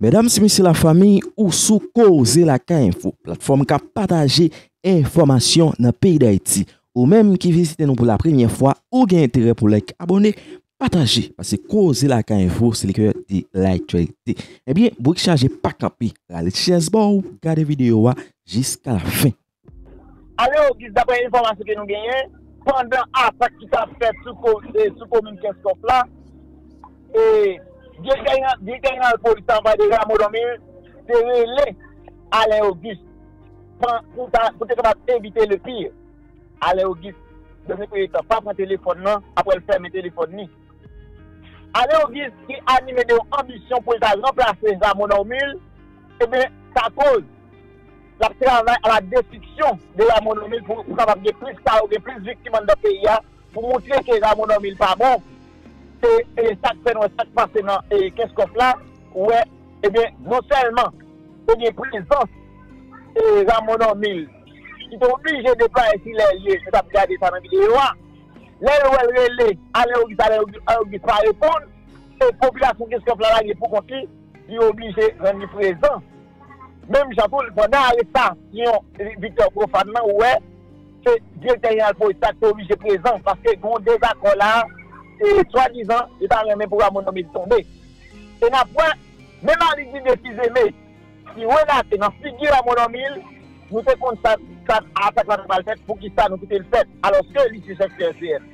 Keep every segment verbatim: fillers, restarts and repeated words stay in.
Medam e mesye lafanmi, ou sou Koze Lakay Enfo, platfòm k ap pataje enfòmasyon nan peyi Dayiti. Ou menm ki vizite nou pou la premyè fwa, ou gen enterè pou like, abòne, pataje, paske Koze Lakay Enfo, se le cœur de l'actualité. Ebyen, bourik chaje pa kanpe, rale chèz ba w, gade videyo a jiska la fen. Ale Ogis, daprè enfòmasyon ke nou genyen, pandan atak ki t ap fèt sou ko- eh, sou komin Kenskòf la, e direktè jeneral polis anba de Rameau Dormil te rele Alain Auguste pou ta pou te kapab evite le pire. Alain Auguste, nan yon premye tan, pa pran telefòn nan, apre l fèmen telefòn li. Alain Auguste ki anime de yon anbisyon pou l ta ranplase Rameau Dormil, ebyen, sa koz l ap travay a la destriksyon de Rameau Dormil pou, pou kapab gen plis kawo, gen plis viktim anndan peyi a, pou moutre ke Rameau Dormil pa bon. E, e sa k fè n wè sa k pase nan e, Kenskòf la, ou wè, ebyen, non sèlman te gen prezans e, Rameau Dormil ki te oblije deplwaye si lè l ye, nou t ap gade sa nan videyo a. Lè l wè l rele Alain Auguste, Alain Auguste pa reponn, e popilasyon Kenskòf la lage pou kont li, li oblije rann li prezan. Menm jan tou, pandan arestasyon Victor Prophane nan, ou wè, se direktè jeneral polis la ki te oblije prezan, paske gen yon dezakò la, e swadizan, li ta renmen pou Rameau Dormil tonbe. E n ap wè, menm a li di de siz eme, ki relate nan figi Rameau Dormil, nou te konn sa, sa atak la t ap pral fèt, poukisa nou kite l fèt, alòske li se chèf P S C F.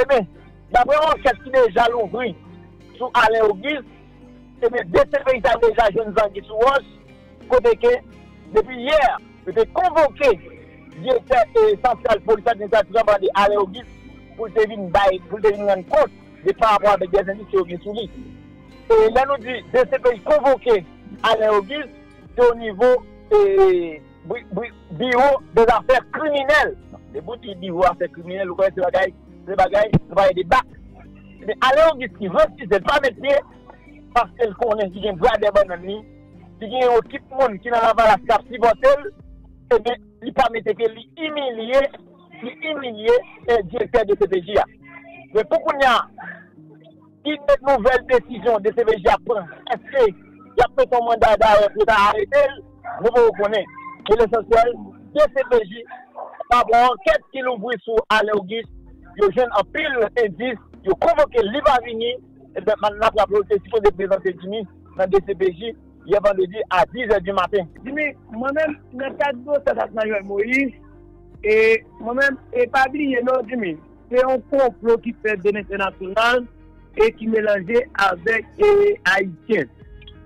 Ebyen, daprè yon ankèt ki deja louvri sou Alain Auguste, ebyen, D C P J sa deja jwenn zangi sou wòch, kote ke, depi yè, yo te konvoke direktè e santral polis administratif la, mande Alain Auguste pou l te vin bay, pou l te vin rann kont de pa rapò avèk dèz endis ke yo gen sou li. E lè nou di D C P J konvoke Alain Auguste, se o nivo e, bri- bri- biwo dèzafè kriminèl. Depi w di biwo afè kriminèl, ou konnen se bagay, se bagay, se bagay de bak. Men Alain Auguste ki refize, l pa met pye, paske l konnen ki gen bradè bannann li, ki gen yon ekip moun ki nan Lavalas k ap sipòte l, ebyen, li pa mete pye, li imilye, li imilye e, direktè D C P J a. Men pou kounye a, ki nouvèl desizyon D C P J ap pran? Èske y ap mete yon manda darè pou yo ta arete l? Nou poko konnen. Men lesansyèl, D C P J, pa rapò a ankèt ki louvri sou Alain Auguste, yo jwenn anpil endis, yo konvoke l, li pa vini, ebyen, n ap raple w, l te sipoze prezante Jimmy nan D C P J yè vandredi a diz è di maten. Jimmy, mwen menm, nan kad dosye asasina Jovenel Moïse, e mwen menm, e pa bliye non, Jimmy, se yon konplo ki fèt de lentènasyonal e ki melanje avèk e, Ayisyen,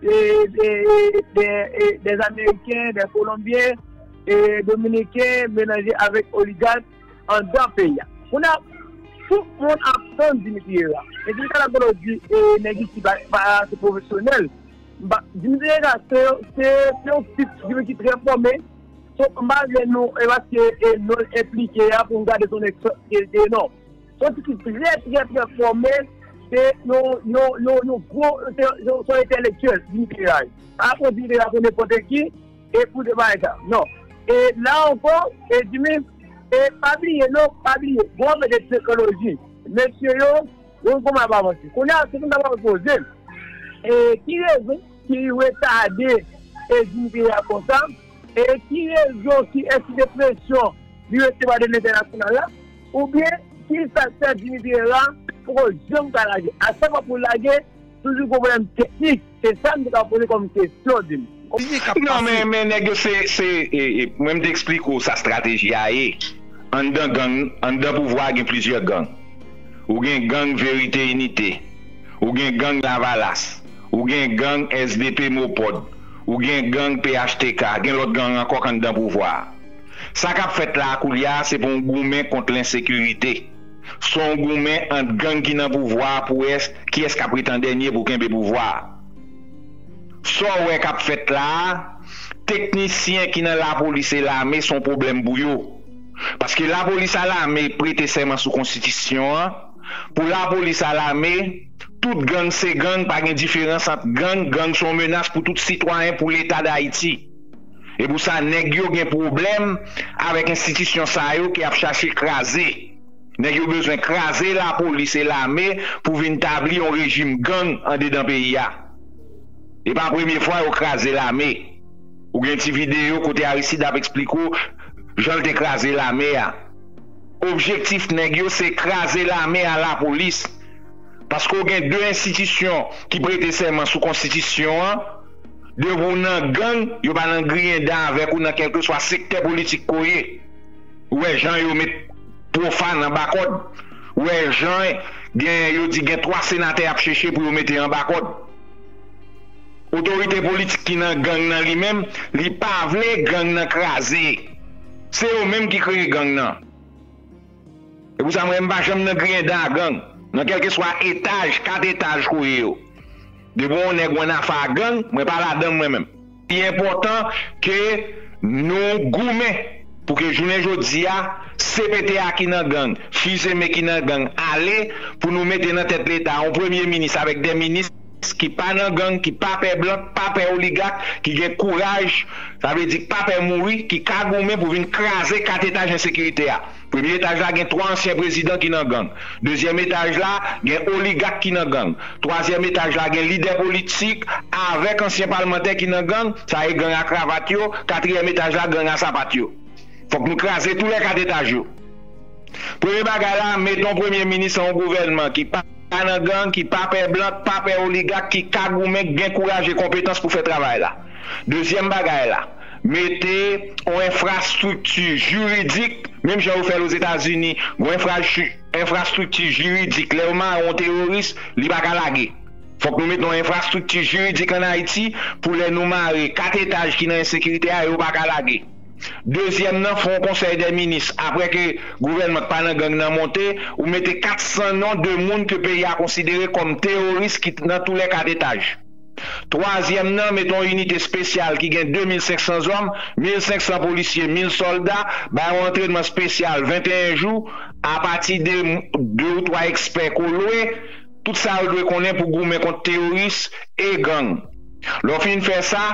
e, e, e, de, e, dèz Ameriken, dèz Kolonbyen, e Dominiken, melanje avèk oligak anndan peyi a. Kounye a, tout moun ap tann Dimitri Herard. Men Dimitri Herard, kote w di, e, nèg isi pa, pa se pwofesyonèl. M pa, Dimitri Herard, se, se, se yon tip, Dimitri ki trè fòme. So, m pa vle nou, e paske, e, non l enplike a pou n gade se yon nèg sòt ke l te ye, non. Se yon tip ki trè, trè, trè fòme. Se yon, yon, yon, yon gwo, se, se, se yon entèlektyèl, Dimitri Herard. Pa rapò Dimitri Herard pou nenpòt ki, e pou de bagay sa. Non. E la ankò, e Jimmy, e pa bliye non, pa bliye, bon, anfèt, de teknoloji. Mesye yo, yo kòman ap avanse. Kounye a, kesyon sa pral poze. E ki rezon ki retade e Dimitri a konsa? E ki rezon ki ensite presyon li resevwa de lentènasyonal la? Oubyen, ki sa k fè Dimitri a poko janm ka lage? A chak fwa pou l lage, toujou gon pwoblèm teknik. Se sa m te ka poze kòm kesyon, Jimmy. Non, men, men nèg yo se, se, e, e, mwen m te eksplike w sa estrateji a ye. Anndan gang, anndan pouvwa a gen plizyè gang. Ou gen gang Verite Inite. Ou gen gang Lavalas. Ou gen gang S D P Mopòd. Ou gen gang P H T K. Gen lòt gang ankò k anndan pouvwa a. Sa k ap fèt la a koulye a, se pou yon goumen kont lensekirite. Se yon goumen ant gang ki nan pouvwa a pou wè kiyès k ap ret an dènye pou kenbe pouvwa a. Sa w wè k ap fèt la a, teknisyen ki nan lapolis e lame se yon pwoblèm pou yo. Paske lapolis a lame prete sèman sou konstitisyon an. Pou lapolis a lame, tout gang se gang, pa gen diferans ant gang. Gang se yon menas pou tout sitwayen, pou Leta Dayiti. E pou sa, nèg yo gen pwoblèm avèk enstitisyon sa yo ke y ap chache kraze. Nèg yo bezwen kraze lapolis e lame pou vin tabli yon rejim gang andedan peyi a. E pa premye fwa yo kraze lame. Ou gen ti videyo kote Aristide ap eksplike w jan l te kraze lame a. Objektif nèg yo se kraze lame a, lapolis. Paske w gen de enstitisyon ki prete sèman sou konstitisyon an. Depi w nan gang, yo pa nan griyen dan avèk ou nan kèlkeswa sektè politik ke w ye. Ou wè jan yo met Pwofa nan bakòd. Ou wè jan gen, yo di gen twa senatè y ap cheche pou yo mete anba kòd. Otorite politik ki nan gang nan li menm, li pa vle gang nan kraze. Se yo menm ki kreye gang nan. E pou sa m wè m pa janm nan griyen dan a gang. Nan kèlkeswa etaj, kat etaj ke w ye yo. Depi yon nèg w annafè a gang, mwen pa ladan l mwen menm. Li enpòtan ke nou goumen pou ke jounen jodi a, C P T a ki nan gang, Fils-Aimé ki nan gang, ale pou nou mete nan tèt Leta yon premye minis avèk de minis ki pa nan gang, ki pa pè blan, pa pè oligak, ki gen kouraj, sa vle di pa pè mouri, ki ka goumen pou vin kraze kat etaj ensekirite a. Premye etaj la gen twa ansyen prezidan ki nan gang. Dezyèm etaj la gen oligak ki nan gang. Twazyèm etaj la gen lidè politik avèk ansyen palmantè ki nan gang, sa e gang a kravat yo. Katriyèm etaj la gang a sapat yo. Fòk nou kraze tou lè kat etaj yo. Premye bagay la, mete yon premye minis, yon gouvènman ki pa nan gang, ki pa pè blan, pa pè oligak, ki ka goumen, gen kouraj e konpetans pou fè travay la. Dezyèm bagay la, mete yon enfrastrikti jiridik, menm jan yo fè l Ozetazini, yon enfra- enfrastrikti jiridik, lè yo mare yon teworis, li pa ka lage. Fòk nou mete yon enfrastrikti jiridik ann Ayiti pou lè nou mare kat etaj ki nan ensekirite a, yo pa ka lage. Dezyèm nan, fè yon konsèy dè minis, apre ke gouvènman k pa nan gang nan monte, ou mete kat san non de moun ke peyi a konsidere kòm teworis ki nan tou lè kat etaj. Twazyèm nan, mete yon inite espesyal ki gen de mil senk san zòm, mil senk san polisye, mil sòlda, bay yon antrènman espesyal venteyen jou, apati de de ou twa ekspè ke w lwe, tout sa yo dwe konnen pou goumen kont teworis e gang. Lè w fin fè sa,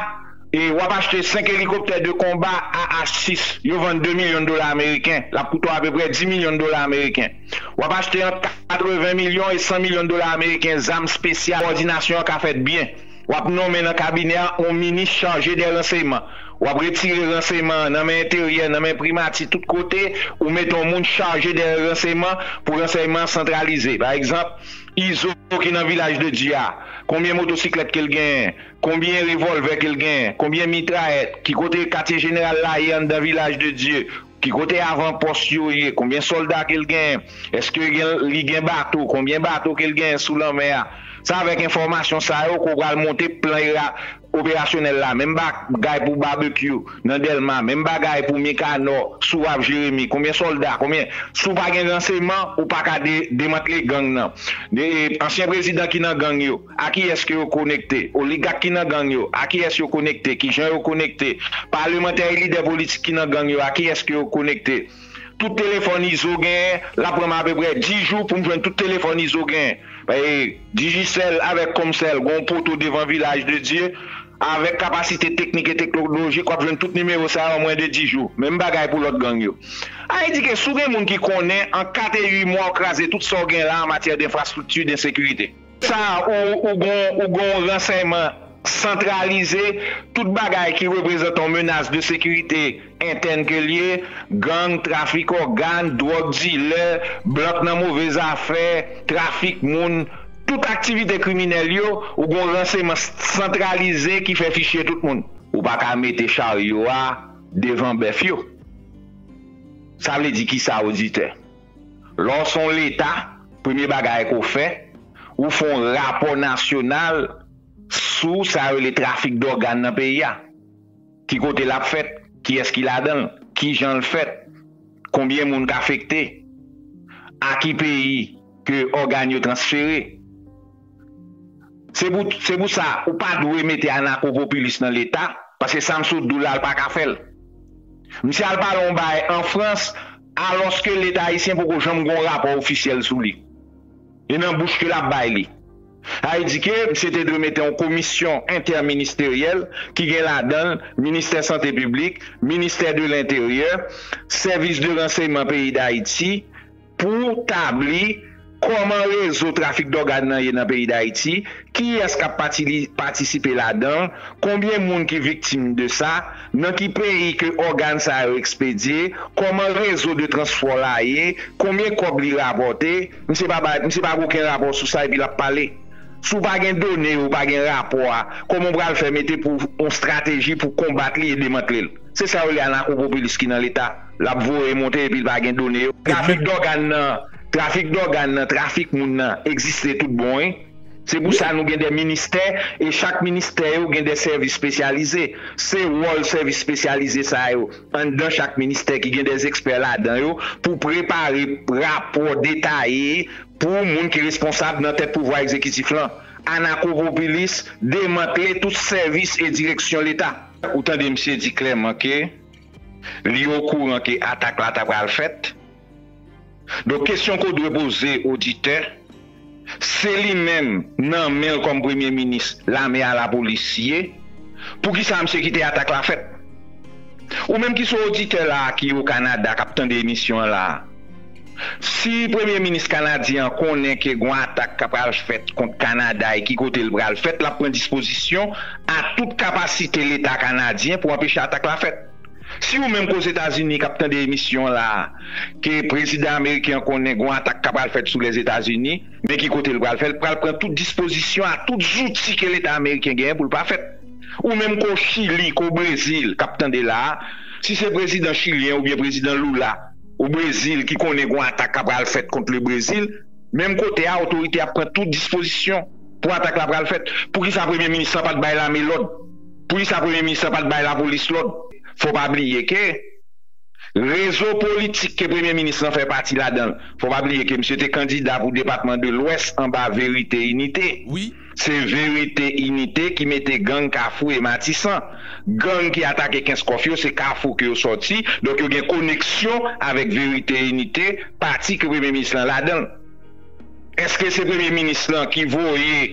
e w ap achte senk elikoptè de konba A H sis, yo vann de milyon dola ameriken, l ap koute w apeprè dis milyon dola ameriken. W ap achte ant katreven milyon e san milyon dola ameriken zam espesyal, kowòdinasyon an ka fèt byen. W ap nonmen nan kabinè a yon minis chaje dè ransèyman. W ap retire ransèyman an nan men enteryè, nan men primati, tout kote, ou mete yon moun chaje dè ransèyman pou ransèyman an santralize. Pa egzanp, Izo ki nan Vilaj de Dye a, konbyen motosiklèt ke l genyen, konbyen revòlvè ke l genyen, konbyen mitrayèt, ki kote katye jeneral la ye anndan Vilaj de Dye, ki kote avanpòs yo ye, konbyen sòlda ke l genyen, èske gen, li gen bato, konbyen bato ke l genyen sou lanmè a. Se avèk enfòmasyon sa yo ke w pral monte plan era- operasyonèl la, menm bagay pou Babekyou nan Dèlma, menm bagay pou Mikanò, Sourab, Jeremi, konbyen sòlda, konbyen, si w pa gen ransèyman, ou pa ka de- demantle gang nan. De- ansyen prezidan ki nan gang yo, a kiyès ke yo konekte? Oligak ki nan gang yo, a kiyès yo konekte? Kijan yo konekte? Palmantè e lidè politik ki nan gang yo, a kiyès ke yo konekte? Tout telefòn Izo genyen, l ap pran m apeprè dis jou pou m jwenn tout telefòn Izo genyen. E Digicel avèk Comcel gen yon poto devan Vilaj de Dye, avèk kapasite teknik e teknolojik, w ap jwenn tout nimewo sa yo an mwens de dis jou. Menm bagay pou lòt gang yo. Sa vle di ke si w gen moun ki konnen, an kat e uit mwa, w kraze tout sa w gen la an matyè denfrastrikti, densekirite. Sa, ou, ou gon, ou gon ransèyman santralize, tout bagay ki reprezante yon menas de sekirite entèn ke l ye, gang, trafik ògàn, dwòg dilè, blan k nan move zafè, trafik moun, tout aktivite kriminèl yo, ou gon ransèyman santralize ki fè fichye tout moun. Ou pa ka mete charyo a devan bèf yo. Sa vle di kisa, oditè? Lè w se yon leta, premye bagay ke w fè, ou fè yon rapò nasyonal sou sa yo rele trafik dògàn nan peyi a. Ki kote l ap fèt? Kiyès ki ladan l? Kijan l fèt? Konbyen moun k afekte? A ki peyi ke ògàn yo transfere? Se pou, se pou sa, ou pa dwe mete anakopopilis nan leta, paske sa m sot di w la, l pa ka fè l. Misye al pale yon bagay an Frans, alòske leta ayisyen poko janm gen yon rapò ofisyèl sou li. E nan bouch ke l ap bay li. Sa vle di ke misye te dwe mete yon komisyon entèministeryèl ki gen ladan l Ministè Sante Piblik, Ministè de Lenteryè, Sèvis de Ransèyman peyi Dayiti, pou tabli kòman rezo trafik dògàn nan ye nan peyi Dayiti, kiyès k ap patili-, patisipe ladan l, konbyen moun ki viktim de sa, nan ki peyi ke ògàn sa yo ekspedye, kòman rezo de transpò la ye, konbyen kòb li rapòte, misye pa bay, misye pa gen okenn rapò sou sa epi l ap pale. Si w pa gen done yo, w pa gen rapò a, kòman w pral fè mete pou yon estrateji pou konbat li e demantle l? Se sa yo rele anakopopilis ki nan Leta. L ap voye monte epi l pa gen done yo. Trafik dògàn nan, trafik dògàn nan, trafik moun nan egziste tout bon, wi. Se pou sa nou gen de ministè, e chak ministè yo gen de sèvis espesyalize. Se wòl sèvis espesyalize sa yo anndan chak ministè ki gen de ekspè ladan yo pou prepare rapò detaye pou moun ki responsab nan tèt pouvwa egzekitif lan. Anakopopilis, demantle tout sèvis e direksyon Leta. Ou tande misye di klèman ke li okouran ke atak la ta pral fèt. Donk, kesyon ke w dwe poze oditè, se li menm nan men l kòm premye minis, lame a lapolis ye, poukisa misye kite atak la fèt? Ou menm ki se oditè la a, ki o Kanada, k ap tande emisyon an la a, si premye minis kanadyen an konnen ke gon atak k ap pral fèt kont Kanada e ki kote l pral fèt, l ap pran dispozisyon a tout kapasite Leta kanadyen pou anpeche atak la fèt. Si ou menm k Ozetazini k ap tande emisyon an la a, ke prezidan ameriken an konnen gon atak k ap pral fèt sou Lèzetazini, men ki kote l pral fè l, pral pran tout dispozisyon a tout zouti ke Leta ameriken genyen pou l pa fèt. Ou menm k o Chili, k o Brezil, k ap tande la a, si se prezidan chilyen oubyen prezidan Lula o Brezil ki konnen gon atak k ap pral fèt kont le Brezil, menm kote a, otorite ap pran tout dispozisyon pou atak la pral fèt. Poukisa premye minis lan pa t bay lame lòd? Poukisa premye minis lan pa t bay lapolis lòd? Fò pa bliye ke rezo politik ke premye minis lan fè pati ladan l, fò pa bliye ke misye te kandida pou depatman de Lwès anba Verite Inite. Wi. Se Verite Inite ki mete gang Kafou e Matisan. Gang ki atake Kenskòf yo, se Kafou ke yo sòti. Donk, yo gen koneksyon avèk Verite Inite, pati ke premye minis lan ladan l. Èske se premye minis lan ki voye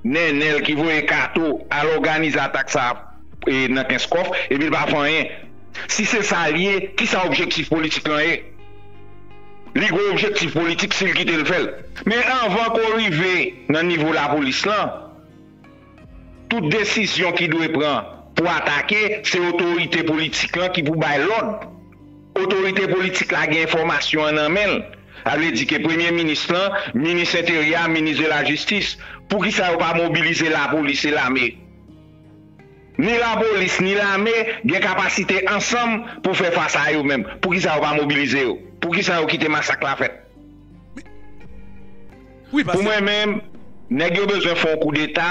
Nènèl, ki voye Kato al òganize atak sa a, e, nan Kenskòf, epi l pa fè anyen? Si se sa l ye, ki sa objektif politik lan ye? Li gen objektif politik si l kite l fè l. Men anvan ke w rive nan nivo lapolis lan, tout desizyon ki dwe pran pou atake, se otorite politik lan ki pou bay lòd. Otorite politik la gen enfòmasyon an nan men l. Sa vle di ke premye minis lan, minis enteryè a, minis de la jistis, poukisa yo pa mobilize lapolis e lame? Ni lapolis, ni lame gen kapasite ansanm pou fè fas a yo menm. Poukisa yo pa mobilize yo? Poukisa yo kite masak la fèt? Wi, pastè. Pou mwen menm, nèg yo bezwen fè yon koudeta.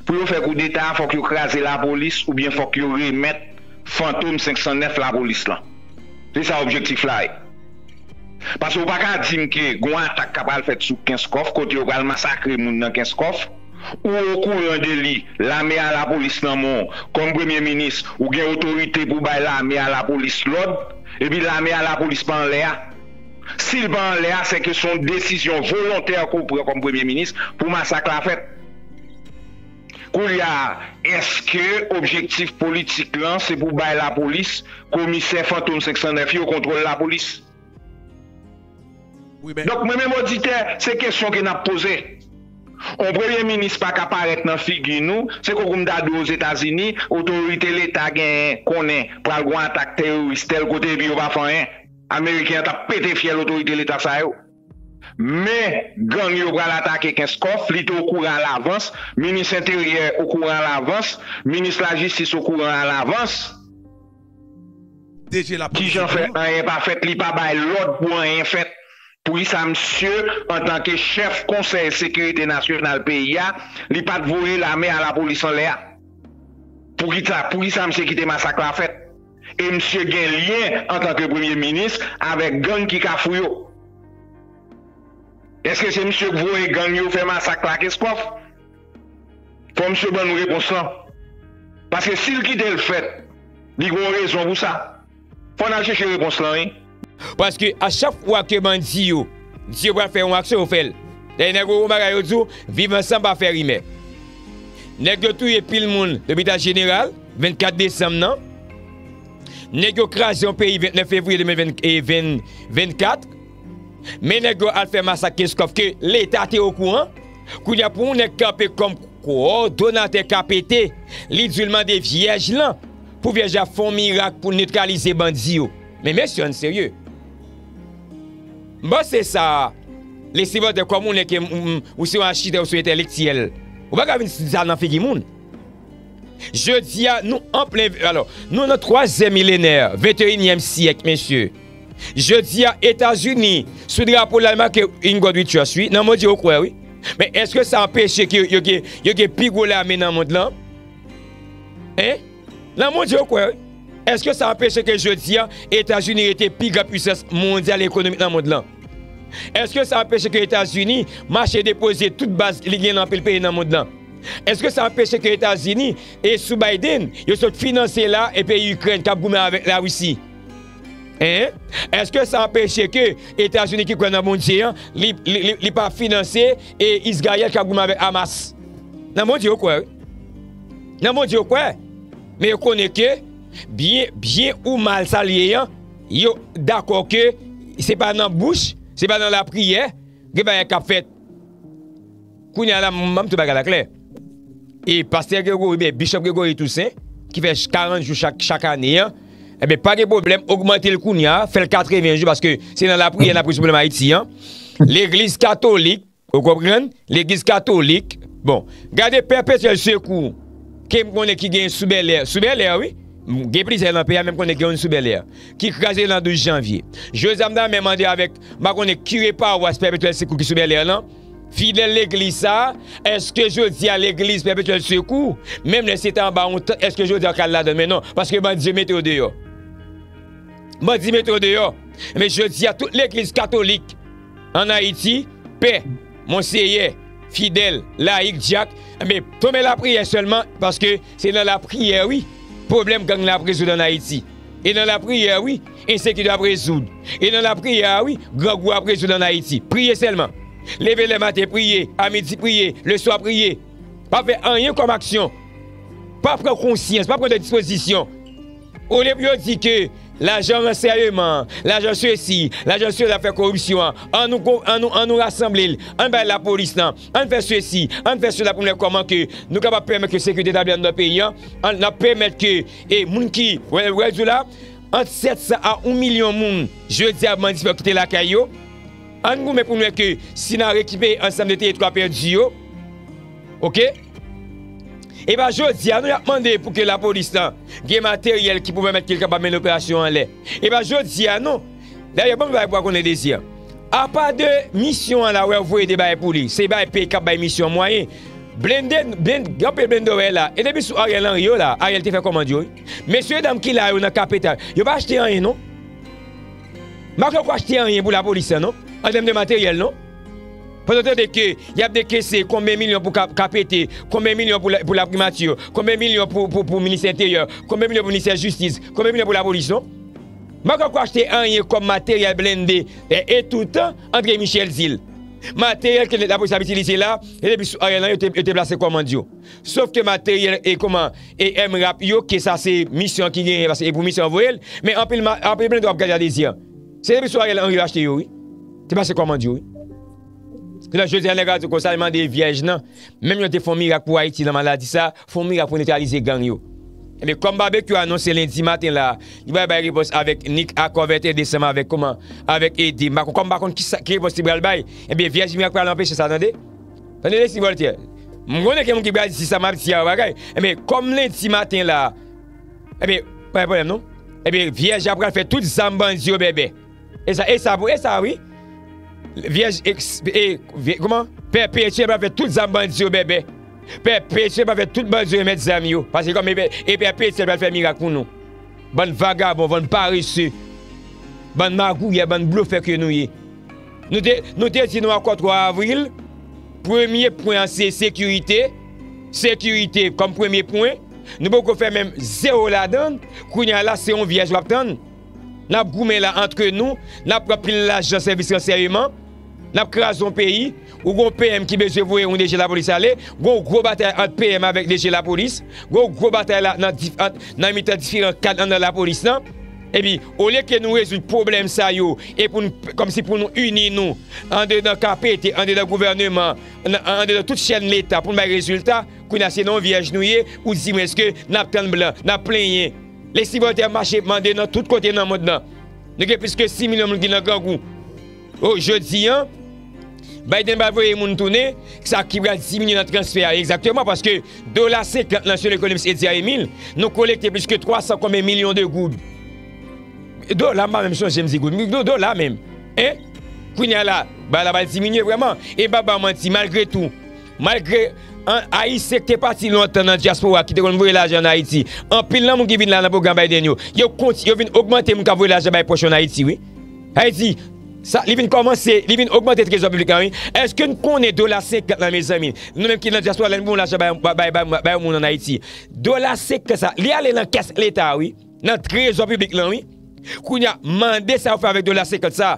Pou yo fè koudeta a, fòk yo kraze lapolis oubyen fòk yo remèt Fantom senk san nèf lapolis lan. Se sa objektif la ye. Paske w pa ka di m ke gon atak k ap pral fèt sou Kenskòf, kote yo pral masakre moun nan Kenskòf, ou okouran de li, lame a lapolis nan men w, kòm premye minis, ou gen otorite pou bay lame a lapolis lòd, epi lame a lapolis pa anlè a. Si l pa anlè a, se ke se yon desizyon volontè ke w pran kòm premye minis pou masak la fèt. Koulye a, èske objektif politik lan se pou bay lapolis komisè Fantom senk san nèf yo kontwòl lapolis? Wi, men donk, mwen menm oditè, se kesyon ke n ap poze. On premye minis pa ka parèt nan figi nou, se konkou m ta di w Ozetazini, otorite Leta genyen, konnen pral gon atak teworis tèl kote epi yo pa fè anyen. Ameriken an t ap pete fyèl otorite Leta sa yo. Men gang yo pral atake Kenskòf, li te okouran alavans, minis enteryè okouran alavans, minis lajistis okouran alavans. D G lapolis. Kijan fè anyen pa fèt, li pa bay lòd pou anyen fèt? Poukisa misye, antanke chèf Konsèy Sekirite Nasyonal peyi a, li pa t voye lame a lapolis anlè a? Poukisa, poukisa misye kite masak la fèt? E misye gen lyen antanke premye minis avèk gang ki Kafou yo. Èske se misye k voye gang yo fè masak la Kenskòf? Fò misye ban nou repons lan. Paske si l kite l fèt, li gen yon rezon pou sa. Fò n al chèche repons lan, wi. Paske a chak fwa ke bandi yo di yo pral fè yon aksyon, yo fè l. Dayè nèg yo gon bagay yo di w, viv ansanm pa fè rimè. Nèg yo touye pil moun lopital jeneral vennkat desanm nan. Nèg yo kraze yon peyi vennèf fevriye de mil ven, e, ven, vennkat. Men nèg yo al fè masak Kenskòf ke Leta te okouran. Kounye a pou yon nèg kanpe kòm kowòdonatè K P T, li di l mande vyèj lan pou vyèj la fè yon mirak pou netralize bandi yo. Men mesye, ann serye. M panse sa, Leslie Voltaire, kòm ou nèg ke, m, m, ou se yon achitèk, ou se yon entèlektyèl, ou pa ka vin di sa nan figi moun. Jodi a, nou an plen, alò, nou nan twazyèm milenè, venteyinyèm syèk, mesye. Jodi a, Etazini, sou drapo l, al make In God We Trust, wi. Nan Bondye yo kwè, wi. Men èske sa anpeche ke yo gen, yo gen pi gwo lame nan mond lan? Hein? Nan Bondye yo kwè, wi. Èske sa anpeche ke jodi a, Etazini rete pi gran pwisans mondyal ekonomik nan mond lan? Èske sa anpeche ke Etazini mache depoze tout baz li gen nan anpil peyi nan mond lan? Èske sa anpeche ke Etazini, e sou Biden, yo sot finanse la, e peyi Ikrèn k ap goumen avèk Larisi? Hein? Èske sa anpeche ke Etazini ki kwè nan Bondye an, li, li, li, li pa finanse e Izrayèl k ap goumen avèk Hamas? Nan Bondye yo kwè, wi. Nan Bondye yo kwè. Men yo konnen ke, byen, byen ou mal sa l ye an, yo dakò ke se pa nan bouch, se pa nan lapriyè, gen bagay k ap fèt. Kounye a la, m, m tou bagay la klè. E pastè Gregory, ben, Bishop Gregory Toussaint, ki fè karant jou chak, chak ane an, enben, pa gen pwoblèm, ogmante l kounye a, fè l katreven jou, paske se nan lapriyè n ap rezoud pwoblèm Ayiti an. Legliz katolik, ou konprann? Legliz katolik, bon, gade Pèpetyèl Sekou, ke m konnen ki gen sou Bèlè, sou Bèlè, wi. Gen plizyè nan peyi a, men m konnen gen youn sou Bèlè, ki kraze nan douz janvye. Joseph Damè mande avèk, m pa konnen kire pawas Pèpetyèl Sekou ki sou Bèlè lan, fidèl legliz sa, èske jodi a legliz Pèpetyèl Sekou, menm lè se te anba yon tant, èske jodi a w ka al ladan l? Men non, paske bandi yo mete yo deyò. Bandi mete yo deyò. Men jodi a, tout legliz katolik ann Ayiti, pè, monseyè, fidèl, layik, dyak, enben, tonbe lapriyè sèlman, paske se nan lapriyè, wi, pwoblèm gang la ap rezoud ann Ayiti. E nan lapriyè, wi, ensekirite ap rezoud. E nan lapriyè a, wi, grangou ap rezoud ann Ayiti. Priye sèlman. Leve lè maten, priye. A midi, priye. Leswa, priye. Pa fè anyen kòm aksyon. Pa pran konsyans, pa pran de dispozisyon. Olye pou yo di ke lajan ransèyman, lajan sesi, lajan sela fè koripsyon an, an nou, an nou, an nou rasanble l, an bay lapolis lan, an fè sesi, an fè sela pou nou wè kòman ke nou kapab pèmèt ke sekirite tabli anndan peyi an, an, n ap pèmèt ke, e, moun ki, wè, wè, di w la, ant sèt san a yon milyon moun, jodi a bandi fè yo kite lakay yo, an goumen pou nou wè ke si n a rekipere ansanm de teritwa pèdi yo, oke? E pa jodi a, non, y ap mande pou ke lapolis lan gen materyèl ki pou pèmèt ke l kapab mennen operasyon anlè. E pa jodi a, non. Dayè, ban m bay pou w konnen Dezi a. Apa de misyon an la, wè, voye de bagay pou li. Se bay peyi k ap bay misyon mwayen. Blende, blende, gen anpil blende wè la. E depi sou Ariel Henry yo la, Ariel te fè kòmand yo, wi. Mesye dam ki la yo nan kapital, yo pa achte anyen, non. M pa kwè yo achte anyen pou lapolis lan, non. An tèm de materyèl, non. Pandan w tande ke y ap dekese konbyen milyon pou K-, K P T, konbyen milyon pou la, pou laprimati, konbyen milyon pou, pou, pou ministè enteryè, konbyen milyon pou ministè jistis, konbyen milyon pou lapolis, non? M pa kwè yo achte anyen kòm materyèl blende, e, e toutan, André Michel di l. Materyèl ke lapolis ap itilize la, e depi sou Ariel lan, yo te, yo te plase kòmand yo. Sof ke materyèl, e kòman, e M rap yo, ke sa se misyon ki genyen, paske e pou misyon yo voye l, men anpil ma-, anpil blende w ap gade a Dezi a. Se depi sou Ariel Henry yo achte yo, wi. Te pase kòmand yo, wi. Kounye a jodi a, nèg la di konsa, li mande vyèj nan. Menm yo te fè yon mirak pou Ayiti nan maladi sa, fè yon mirak pou netralize gang yo. Ebyen, kòm Babekyou anonse lendi maten la, li pral bay repons avèk Nick Akò vèteyèn desanm avèk kòman, avèk Ede. M pa konn, kòm m pa konn ki sa, ki repons li pral bay, ebyen, vyèj mirak pral anpeche sa, tande. Tande Dezi Voltaire. M konnen gen moun ki pral di sa m ap di a yon bagay. Ebyen, kòm lendi maten la, ebyen, pa gen pwoblèm non. Ebyen, vyèj la pral fè tout zam bandi yo bèbè. E sa, e sa pou, e sa wi. Vyèj, eks-, e, vyè-, kòman? Pèpetyèl pral fè tout zam bandi yo bèbè. Pèpetyèl pral fè tout bandi yo remèt zam yo. Paske kòm e pè-, e Pèpetyèl pral fè mirak pou nou. Bann vagabon, bann parese, bann magouyè, bann blofè ke nou ye. Nou te, nou te di nou akò twa avril, premye pwen an se sekirite. Sekirite kòm premye pwen. Nou poko fè menm zewo ladan l. Kounye a la, se yon vyèj w ap tann. N ap goumen la antre nou, n ap pran pil lajan sèvis ransèyman, n ap kraze yon peyi, ou gon P M ki bezwen voye yon D G lapolis ale, gon gwo batay ant P M avèk D G lapolis, gon gwo batay la nan dif-, ant, nan mitan diferan kad anndan lapolis lan. Epi, olye ke nou rezoud pwoblèm sa yo, e pou n, kòmsi pou nou ini nou, andedan K P T, andedan gouvèneman, an, andedan tout chèn Leta, pou n bay rezilta, kounye a se non vyèj nou ye, ou di mwen èske n ap tann blan, n ap plenyen. Lè sipòtè mache mande nan tout kote nan mond lan. Nou gen plis ke sis milyon moun ki nan grangou. O, jodi an, Biden pral voye moun tounen, sa ki pral diminye nan transfè a, egzakteman, paske dola senkant lan, selon ekonomis Eddie Emile, nou kolekte plis ke twa san konbyen milyon de goud. Dola, m pa menm sonje m di goud, m di do-, dola menm. Hein? Kounye a la, bagay la pral diminye vrèman. E m pa ba w manti, malgre tou, malgre an, Ayisyen ki te pati lontan nan dyaspora, ki te konn voye lajan ann Ayiti, anpil nan moun ki vin la nan pwogram Biden yo, yo konti-, yo vin ogmante moun k ap voye lajan bay pòch yo ann Ayiti, wi. Sa vle di, sa, li vin kòmanse, li vin ogmante trezò piblik la, wi. Èske n konnen dola senkant lan, mezanmi? Nou menm ki nan dyaspora, lè n voye lajan bay, bay, bay, bay yon moun ann Ayiti. Dola senkant sa, li ale nan kès Leta, wi. Nan trezò piblik lan, wi. Kounye a, mande sa yo fè avèk dola senkant sa.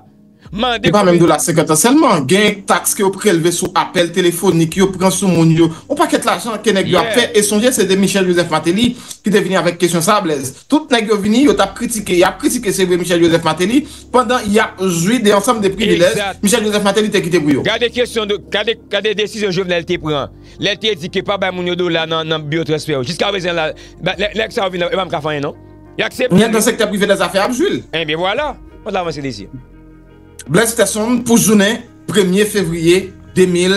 Mande. Se pa menm dola senkant lan sèlman. Gen taks ke yo prelve sou apèl telefonik yo pran sou moun yo. Yon pakèt lajan ke nèg yo ap fè. Yeah. E sonje, se te Michel Joseph Martelly ki te vini avèk kesyon sa, Blaise. Tout nèg yo vini, yo t ap kritike. Y ap kritike, se vre, Michel Joseph Martelly, pandan y ap jwi de ansanm de privilèj Michel Joseph Martelly te kite pou yo. Gade kesyon de, gade, gade desizyon Jovenel te pran. Lè l te di ke pa bay moun yo dola nan, nan biwo transfè yo. Jiska prezan la, ba, lè, nèg sa yo vin la, yo pa menm ka fè anyen, non. Y aksepte. Ou nan sektè prive dèzafè ap jwi l. Enben, vwala. Mwen t avanse dezi. Blaise Peterson, pou jounen premye fevriye de mil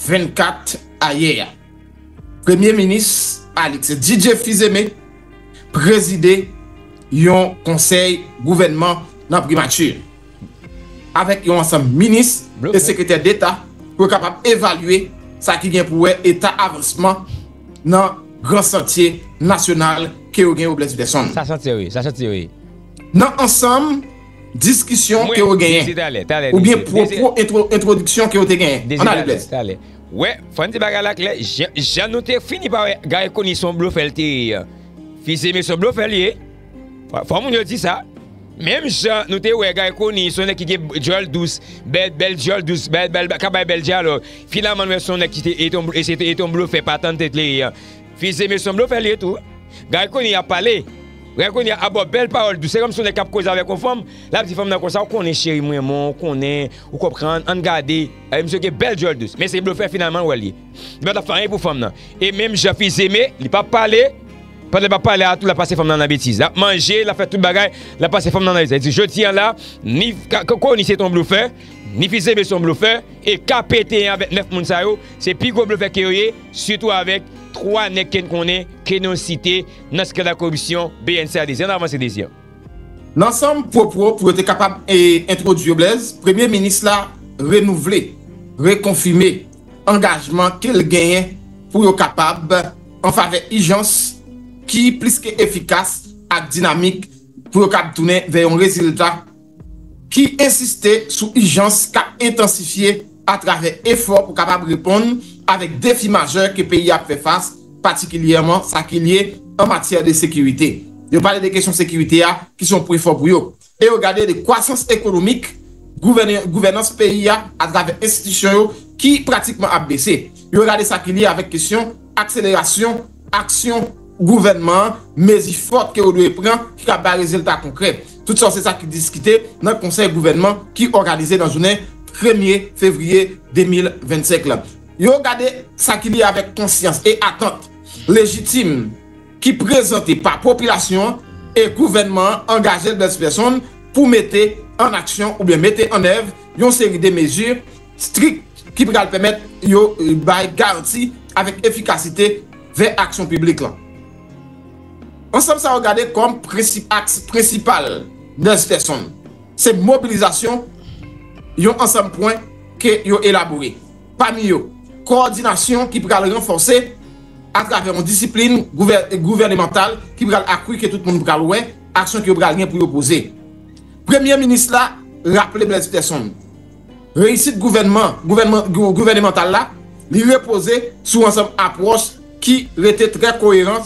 vennkat a yè a, Premye Minis Alix Didier Fils-Aimé prezide yon konsèy gouvènman nan primati, avèk yon ansanm minis e sekretè deta pou yo kapab evalye sa ki gen pou wè eta avansman nan gran santye nasyonal ke yo gen yo, Blaise Peterson. Sa chantye, wi, sa chantye, wi. Nan ansanm diskisyon ke yo genyen, oubyen pwopo entwo-, entwodiksyon ke yo te genyen. Ann ale, Blaise. Wè, fò n di bagay la klè, jan, jan nou te fini pa wè Garry Conille se yon blofè l te ye a. Fils-Aimé se yon blofè l ye. Fò, fò moun yo di sa. Menm jan nou te wè Garry Conille se yon nèg ki gen djòl dous, bèl, bèl djòl dous, bèl, bèl, ka bay bèl dyalòg. Finalman, nou wè se yon nèg ki te, e te yon, e se te, e te yon blofè, pa tann tèt li ye a. Fils-Aimé se yon blofè li ye tou. Garry Conille ap pale. Garry Conille ap ba w bèl pawòl dous. Se kòmsi yon nèg k ap koze avèk yon fanm, l ap di fanm nan konsa, ou konnen cheri m renmen w, ou konnen, ou konprann, ann gade. E misye gen bèl djòl dous. Men se blofè finalman w wè l ye. Li pa t ap fè anyen pou fanm nan. E menm jan Fils-Aimé, li p ap pale. Pandan l p ap pale a tou, l ap pase fanm nan nan betiz. L ap manje, l ap fè tout bagay, l ap pase fanm nan nan betiz. Sa vle di, jodi a la, ni Ka-, Ka-, Conille se t on blofè, ni Fils-Aimé se t on blofè, e K P T an avèk nèf moun sa yo, se pi gwo blofè ke yo ye, sitou avèk twa nèg ke n konnen, ke nou site nan skandal koripsyon B N C A dezi. Ann avanse dezi. Nan ansanm pwopo pou yo te kapab, e, entwodui yo, Blaise, Premye Minis la renouvle, rekonfime angajman ke l genyen pou yo kapab an favè ijans ki plis ke efikas ak dinamik pou yo kab tounen vè yon rezilta ki ensiste sou ijans k ap entansifye atravè efò pou kapab reponn avèk defi majè ke peyi a ap fè fas, patikilyèman sa ki lye an matyè de sekirite. Yo pale de kesyon sekirite a, ki se yon pwen fò pou yo. E yo gade de kwasans ekonomik, gouvène-, gouvènans peyi a atravè enstitisyon yo ki pratikman ap bese. Yo gade sa ki lye avèk kesyon akselerasyon aksyon gouvènman an, mezi fò ke yo dwe pran ki ka bay rezilta konkrè. Tout sa se sa ki diskite nan konsèy gouvènman ki òganize nan jounen premye fevriye de mil vennsenk la. Yo gade sa ki lye avèk konsyans e atant lejitim ki prezante pa popilasyon an, e gouvènman an angaje l, Blaise Peterson, pou mete an aksyon oubyen mete an èv yon seri de mezi strik ki pral pèmèt yo, e, bay garanti avèk efikasite vè aksyon piblik lan. Ansanm sa yo gade kòm prensip, aks prensipal, Blaise Peterson, se mobilizasyon yon ansanm pwen ke yo elabore. Pami yo, kowòdinasyon ki pral ranfòse atravè yon disiplin gouvè-, gouvènemantal ki pral akri ke tout moun pral wè, aksyon ke yo pral gen pou yo poze. Premye Minis la raple Blaise Peterson, reyisit gouvènman, gouvènman, gou-, gouvènemantal la, li repoze sou ansanm apwòch ki rete trè koyeran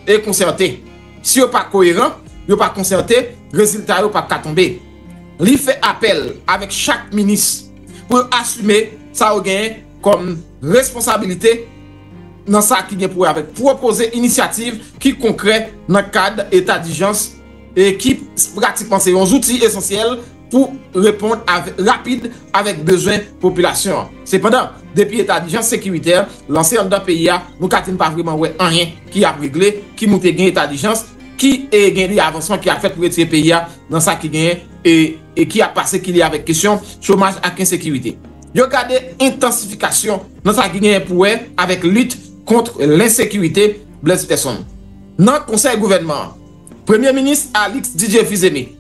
e konsète. Si yo pa koyeran, yo pa konsète, rezilta yo p ap ka tonbe. Li fè apèl avèk chak minis pou yo asime sa yo genyen kòm responsabilite nan sa ki gen pou wè avèk pwopoze inisyativ ki konkrè nan kad eta dijans e ki pratikman se yon zouti esansyèl pou reponn avè- rapid avèk bezwen popilasyon an. Sepandan, depi eta dijans sekiritè lanse anndan peyi a, nou ka di n pa vrèman wè anyen ki ap regle, ki moute gen eta dijans, ki e, gen de avansman ki ap fèt pou retire peyi a nan sa ki genyen e, e ki ap pase ki lye avèk kesyon chomaj ak ensekirite. Yo gade entansifikasyon nan sa ki genyen pou wè avèk lit kont lensekirite, Blaise Persson. Nan konsèy gouvènman an, Premye Minis Alix Didier Fils-Aimé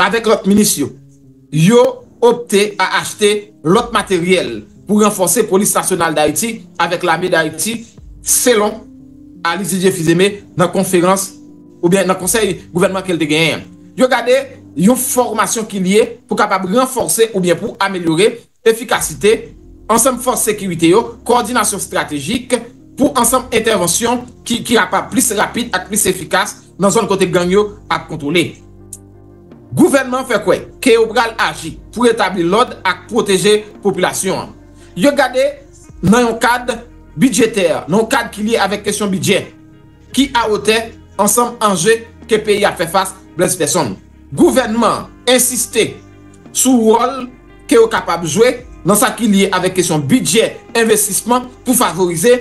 avèk lòt minis yo, yo opte a achte lòt materyèl pou ranfòse Polis Nasyonal Dayiti avèk Lame Dayiti, selon Alix Didier Fils-Aimé nan konferans oubyen nan konsèy gouvènman ke l te genyen an. Yo gade yon fòmasyon ki lye pou kapab ranfòse oubyen pou amelyore efikasite ansanm fòs sekirite yo, kowòdinasyon estratejik pou ansanm entèvansyon ki, ki kapab plis rapid ak plis efikas nan zòn kote gang yo ap kontwole. Gouvènman an fè kwè ke yo pral aji pou retabli lòd ak pwoteje popilasyon an. Yo gade nan yon kad bidjetè, nan yon kad ki lye avèk kesyon bidjè, ki awotè ansanm anje ke peyi a fè fas, Blaise Persson. Gouvènman an ensiste sou wòl ke yo kapab jwe nan sa ki lye avèk kesyon bidjè envestisman pou favorize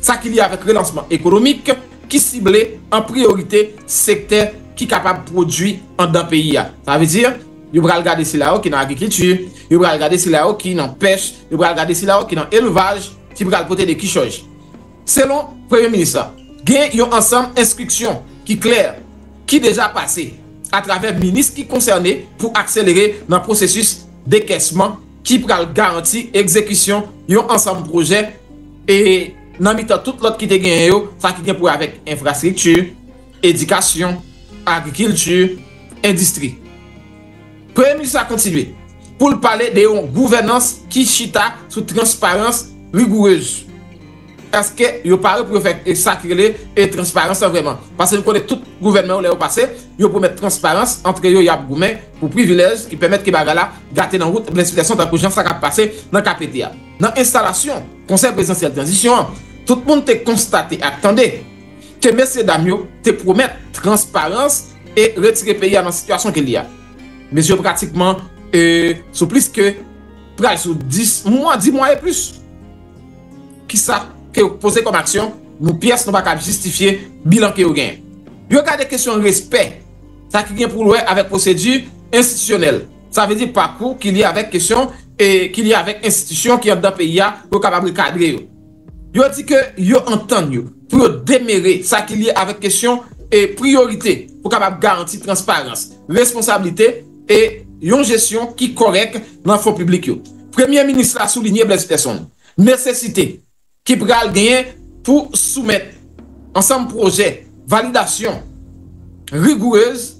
sa ki lye avèk relansman ekonomik ki sible an priyorite sektè ki kapab pwodui anndan peyi a. Sa vle di, yo pral gade sila yo ki nan agrikilti, yo pral gade sila yo ki nan pèch, yo pral gade sila yo ki nan elvaj, ki pral pote de kichòj. Selon Premye Minis la, gen yon ansanm enstriksyon ki klè, ki deja pase atravè minis ki konsène pou akselere nan pwosesis dekèsman ki pral garanti egzekisyon yon ansanm pwojè e nan mitan tout lòt ki te genyen yo, sa ki gen pou wè avèk enfrastrikti, edikasyon, agrikilti, endistri. Premye minis la kontinye pou l pale de yon gouvènans ki chita sou transparans rigourez. Èske yo pare pou yo fè sa ki rele e transparans lan vrèman? Paske nou konnen tout gouvènman yo, lè yo pase, yo pwomèt transparans, antre yo, y ap goumen pou privilèj ki pèmèt ke bagay la gate nan wout blensipitèsyon tankou jan sa k ap pase nan K P T a. Nan enstalasyon Konsèy Prezidansyèl Tranzisyon an, tout moun te konstate ak tande ke mesyedam yo te pwomèt transparans e retire peyi a nan sitiyasyon ke l ye a. Mesye yo pratikman e, sou plis ke pral sou dis mwa, dis mwa e plis. Kisa ke yo poze kòm aksyon? Nou pyès nou pa kab jistifye bilan ke yo genyen. Yo gade kesyon respè, sa ki gen pou wè avèk pwosedi enstitisyonèl. Sa vle di pakou ki lye avèk kesyon e ki lye avèk enstitisyon ki anndan peyi a pou yo kapab rekadre yo. Yo di ke yo antann yo pou yo demere sa ki lye avèk kesyon e priyorite pou kapab garanti transparans, responsablite e yon jesyon ki kòrèk nan fon piblik yo. Premye minis la soulinye Blaise Persson nesesite ki pral genyen pou soumèt ansanm pwojè validasyon rigourez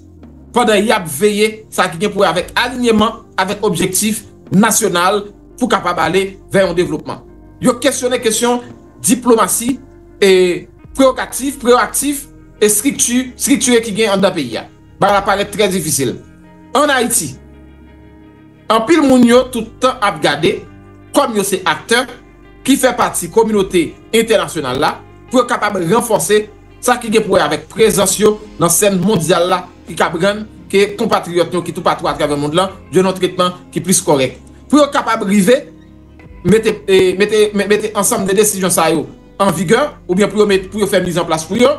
pandan y ap veye sa ki gen pou wè avèk alinyeman avèk objektif nasyonal pou kapab ale vè yon devlopman. Yo kesyone kesyon diplomasi e prewogatif, prewogatif e strikti, strikti ki gen anndan peyi a. Bagay la parèt trè difisil. Ann Ayiti, anpil moun yo tout tan ap gade kòm yo se aktè ki fè pati kominote entènasyonal la pou yo kapab ranfòse sa ki gen pou wè avèk prezans yo nan sèn mondyal la ki kab rann ke konpatriyòt nou ki toupatou atravè mond lan jwenn yon tretman ki plis kòrèk. Pou yo kapab rive mete, e, mete, me- mete ansanm de desizyon sa yo an vigè oubyen pou yo met, pou yo fè mizanplas pou yo,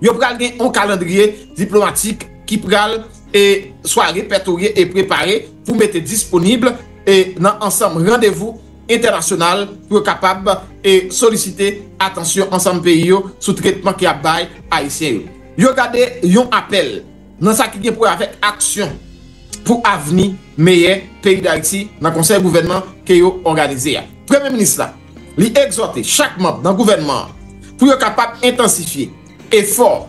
yo pral gen yon kalandriye diplomatik ki pral e swa repètorye e prepare pou mete disponib e nan ansanm randevou entènasyonal pou yo kapab e solisite atansyon ansanm peyi yo sou tretman ke y ap bay Ayisyen yo. Yo gade yon apèl nan sa ki gen pou wè avèk aksyon pou avni meyè peyi Dayiti nan konsèy gouvènman ke yo òganize a. Premye minis la, li egzòte chak manm nan gouvènman an pou yo kapab entansifye efò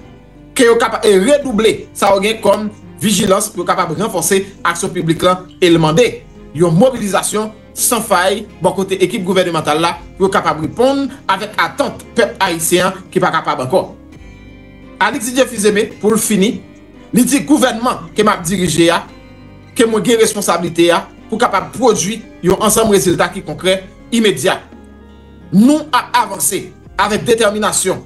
ke yo kapab e redouble sa yo gen kòm vijilans pou yo kapab ranfòse aksyon piblik lan e l mande yon mobilizasyon san fay bò kote ekip gouvènemantal la pou yo kapab reponn avèk atant pèp ayisyen an ki pa kapab ankò. Alix Didier Fils-Aimé, pou l fini, li di gouvènman ke m ap dirije a, ke mwen gen responsablite a pou kapab pwodui yon ansanm rezilta ki konkrè, imedya. Nou ap avanse avèk detèminasyon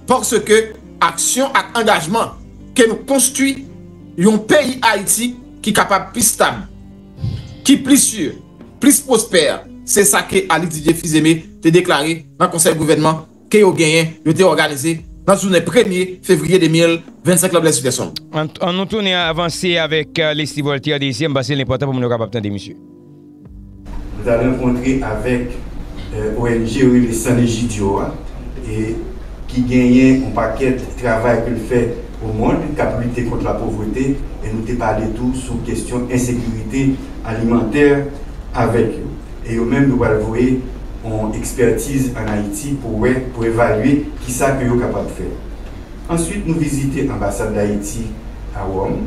paske aksyon ak angajman ke nou konstwi yon peyi Ayiti ki kapab pi stab, ki pli si, plis pwospè. Se sa ke Alix Didier Fils-Aimé te deklare nan konsèy gouvènman ke yo genyen, yo te òganize nan jounen premye fevriye de mil vennsenk la, Blaise Peterson. An, an nou tounen avanse avèk, euh, Leslie Voltaire dezyèm, paske l enpòtan pou moun yo kapab tande misye. Nou t al rankontre avèk, euh, O N G yo rele San Egidio a, e ki genyen yon pakèt travay ke l fè o mond, k ap lite kont lapovrete, e nou te pale tou sou kesyon ensekirite alimantè avèk yo. E yo menm, yo pral voye yon ekspètiz ann Ayiti pou wè, pou evalye kisa ke yo kapab fè. Answit, nou vizite anbasad Dayiti a Wòm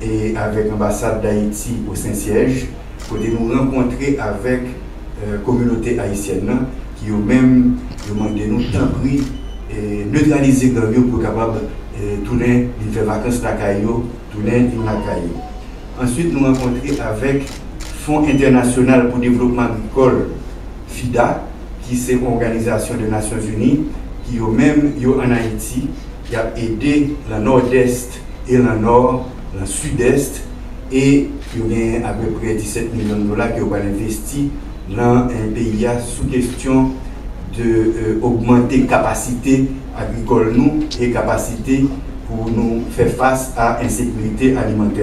e avèk anbasad Dayiti o Sen Syèj, kote nou rankontre avèk, eh, kominote ayisyèn nan, ki yo menm, yo mande nou tanpri, eh, netralize gang yo pou yo kapab, eh, tounen vin fè vakans lakay yo, tounen vin lakay yo. Answit, nou rankontre avèk Fon Entènasyonal pou Devlopman Agrikòl, FIDA, ki se yon òganizasyon de Nasyonzini, ki yo menm, yo ann Ayiti, y ap ede lan Nòdès e lan Nò, lan Sidès, e yo genyen apeprè disèt milyon dola ke yo pral envesti lan, eh, peyi a sou kesyon de, eh, ogmante kapasite agrikòl nou e kapasite pou nou fè fas a ensekirite alimantè.